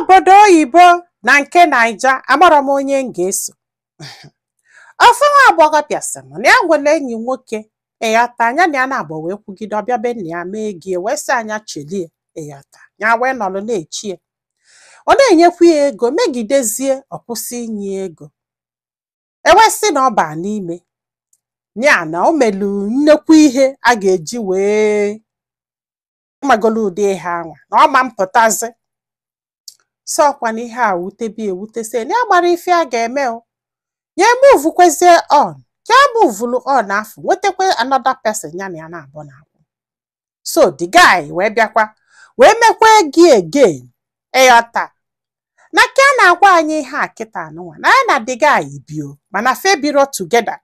Obodo oyibo na nke Naija, amarọ m onye m ga-eso. Ofu nwa agbọghọbịa sị m na ya nwere enyi nwoke, ịghọta, anya na ya na-abụ wee kwugide ọbịa be nna ya mee gie wee sị anya chelie, ịghọta, ya wee nọrọ na-echie. Ọ na-enyekwa ya ego, megidezie ọ kwụsị inye ya ego. Ewee sị na ọ baa n'ime ya na o melu nnekwu ihe a ga-eji wee magolu ụdị ihe anwa na ọ ma mpụtazi. Sị ọkwa na ihe a wutebi ewutesie na ya gbara ife a ga-eme o ya emuvukwezie on ka ya muvulu on afọ nwetakwa another person ya na ya na-abụ na akwụ. So the guy wee bịakwa wee mekwa gị again, ịghọta, na ka a na-agwa anyị ihe a kịta anụnwa na ya na the guy bio mana fe biro together,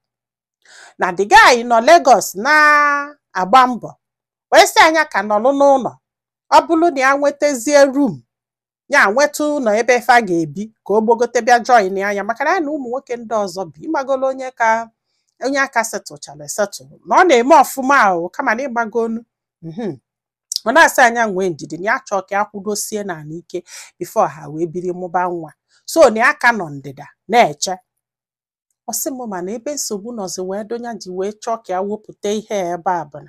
na the guy nọ Lagos na-agba mbọ wee sị anya ka nọlụ n'ụlọ, ọ bụrụ na ya nwetazie room, ya nweta ụlọ ebe fa ga-ebi, ka o gbogote bịa join anya, maka na ya na ụmụ nwoke ndị ọzọ bi. Ịgbagolo onye ka onye aka setụchara esetụ na ọ na-eme ọfụma o, kama na ịgbagonu ọ na-asị anya nwee ndidi na ya chọọ ka ya kwudosie n'ala ike before ha wee biri mụba nwa. So na ya ka nọ ndịda na-eche. Ọ sị m mana ebe nsogbu nọzi wee donya ji wee chọọ ka ya wepụta ihe a ebe a bụ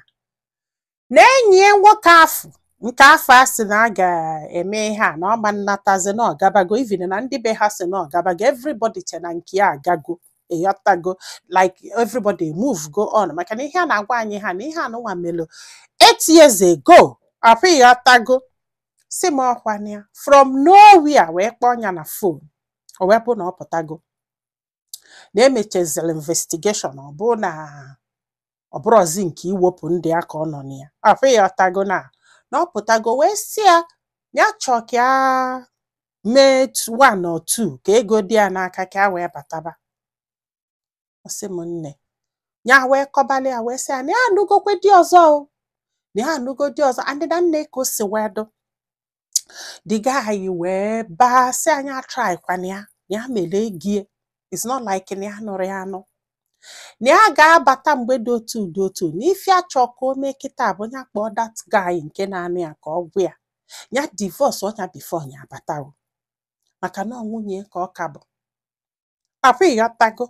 na enyi ya nwoke afụ nke afọ a sị na a ga-eme ihe a na ọma nnatazi na ọgabago, even na ndị be ha sị na ọgabago, everybody che na nke ya agago, ịghọtago, like everybody move go on, maka na ihe a na-agwa anyị ha na ihe anụnwa melo 8 years ago apụ, ịghọtago. Si m ọkwa ya from nowhere wee kpọọ ya na phone, o wee bụ na ọ pụtago, na emechaziri investigation, ọ bụ na ọ bụrọzi nke iwepụ ndị ya ka ọ nọ na ya apụ, ịghọtago, na ọ pụtago wee sị ya ya chọọ ka ya mee one or two ka ego dị ya n'aka ka ya wee bataba. Ọ sị m nne, ya wee kọbalị ya wee sị ya na ya anụgokwe di ọzọ o, na ya anụgo di ọzọ, and na nne ka o si wee dụ the guy wee baa sị anya try kwana ya na ya mere gie. It's not like na ya nụrụ ya anụ, na ya ga-abata mgbe dị otu dị otu, na ife achọ ka o mee kịta bụ ya kpọọ that guy nke na-anụ ya ka ọ gwa ya ya divorce ọnya before ya abata o, maka na ọ nwunye ka ọ ka bụ papa, ịghọtago.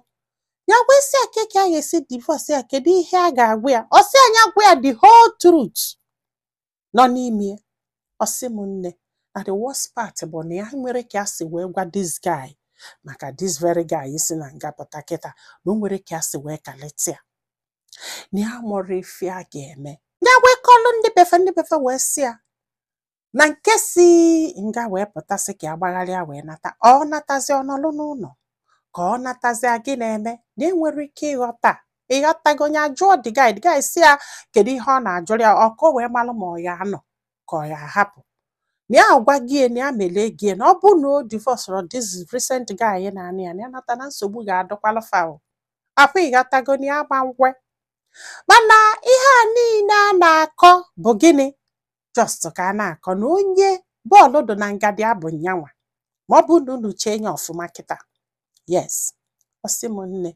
Ya wee sị ya ke ka a ga-esi divorce ya, kedu ihe a ga-agwa ya? Ọ sị anya gwa ya the whole truth nọ n'ime ya. Ọ sị m nne, na the worst part bụ na ya nwere ka ya si wee gwa this guy, maka this very guy si na nga pụta kịta, na o nwere ka ya si wee kalịta ya, na ya mụrụ ife a ga-eme. Ya wee kọlụ ndị befe, ndị befe wee sị ya na nke si nga wee pụta sị ka ya gbagharịa wee nata, ọ natazi ọnọlụ n'ụlọ ka ọ natazi gị na-eme na enwere ike ịghọta, ịghọtago. Onye ajụọ the guy, the guy sị ya kedu ihe ọ na-ajụrụ ya, ọ ka o wee malụ ma ọ ya anọ ka ọ ya ahapụ, na ya agwa gị na ya melee gị, na ọ bụ na o divorce this recent guy na-anụ ya, na ya nata na nsogbu ga-adọkwalụ fa o apụ, ịghọtago, na ya gba ngwe. Mana ihe a niile a na-akọ bụ gịnị? Just ka a na-akọ na onye bọọlụ dị na ngadi abụ nyanwa, ma ọ bụ na unu chee ya ọfụma kịta. Yes, ọ sị m nne,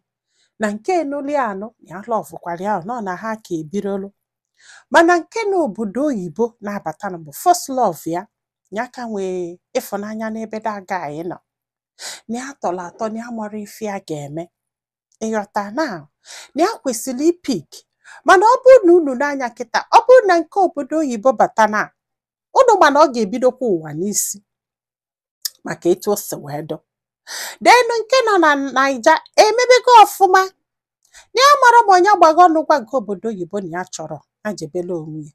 na nke enuli anụ ya lọvụkwara ya nọ na ha ka ebirolu, mana nke na obodo oyibo na-abata bụ first love ya, ya ka nwee ịfụnanya n'ebe that guy nọ, na ya tọrọ atọ, na ya mara ife ya ga-eme, ịghọta, na na ya kwesịrị i-pick. Mana ọ bụrụ na unu n'anya kịta, ọ bụrụ na nke obodo oyibo bata na unu, mana ọ ga-ebidokwa ụwa n'isi maka etu o si wee dụ denu nke nọ na Naija emebego ọfụma, na ya mara ma onye gbago ọnụ gwa nke obodo oyibo na ya chọrọ ya jebela onwe ya,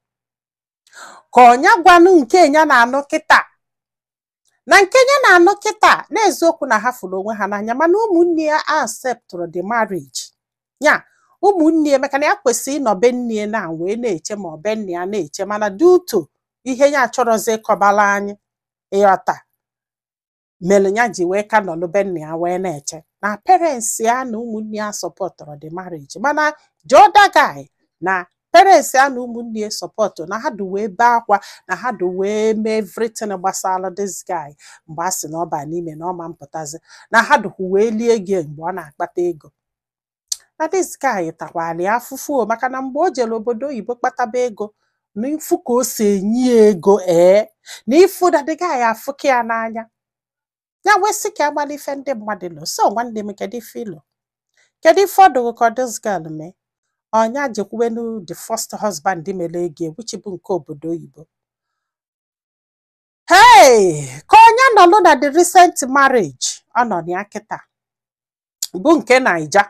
ka ọnya gwanụ nke ya na-anụ kịta, na nke ya na-anụ kịta n'eziokwu na ha fụrụ onwe ha n'anya, mana ụmụnne ya acceptụrụ the marriage ya, ụmụnne ya, maka na ya kwesịrị ịnọ be nne ya na wee na-eche ma ọ be nne ya na-eche, mana due to ihe ya achọrọzi ịkọbala anyị, ịghọta, mere ya ji wee ka nọlụ be nna ya wee na-eche na parents ya na ụmụnne ya supportụrụ the marriage. Mana the other guy na parents ya na ụmụnne ya support na ha du wee bee akwa na ha du wee mee everything gbasara this guy mgbe a sị na ọ ba n'ime na ọ ma mpụtazi, na ha dukwu wee lie ego mgbe ọ na-akpata ego, na this guy takwara ya afụfụ o, maka na mgbe o jere obodo oyibo kpataba ego na ifu ka o si enye ya ego, ee, na ifu na the guy afụka ya n'anya. Ya wee sị ka agbala ife ndị mmadụ lụ. So nwanne m, kedu ife ịlụ? Kedu ife ọ dụrụ ka this girl mee? Ọnya jekwubenu the first husband mere ego, which bụ nke obodo oyibo. Hey, ka onye nọlụ na the recent marriage ọ nọ na ya kịta bụ nke Naija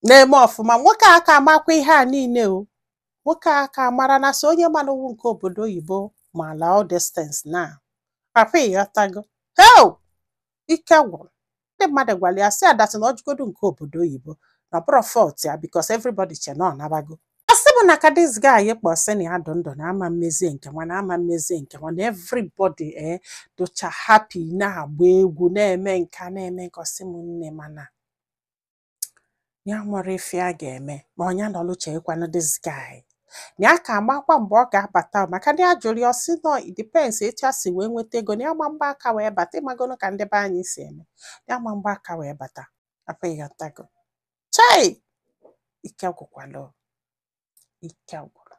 na-eme ọfụma. Nwoke a aka amakwa ihe a niile o. Nwoke a aka mara na so onye manụwu nke obodo oyibo ma ala all distance na papa. Ịghọtago? Heo, ike gwụrụ. Ndị mmadụ gwara ya sị adatị na ọjụgodu nke obodo oyibo na ọ bụrụ fault ya, because everybody che na ọ nabago. Asị bụ na ka this guy kpọ sị na ya dụ ndụ na ama mmezie nke nwa, na ama mmezie nke nwa, na everybody dụcha happy, na-agba egwu, na-eme nka, na-eme nke. Ọsị m nne, mana ya nwere ife a ga-eme ma ọnya nọlụ chekwanụ this guy na ya ka amakwa mgbe ọ ga-abata, maka na ya jụrụ ya, ọsị nọ it depends etu a si wee nweta ego, na ya ma mgba aka wee bata. Ịmagono ka ndị be anyị si eme, ya ma mgba aka wee bata. Afọ, ịghọtago? Chai, ike gwụkwala o, ike gwụrụ.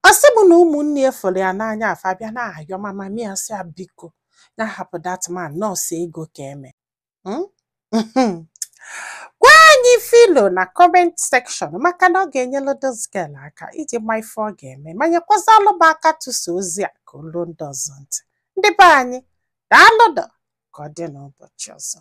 Ọ sị m na ụmụnne ya fụrụ ya n'anya, afa bịa na-ayọ mama mia, sị ya biko ya hapụ that man, nọọsụ ego ka eme. Gwa anyị filo na comment section, maka na ọ ga-enyelu this girl aka iji ma ife ọ ga-eme, ma nyekwazalụ m aka tụsa ozi a ka olu ndị ọzọ ntị. Ndị be anyị, daalụdọ. Ka ọ dị n'ụbọchị ọzọ.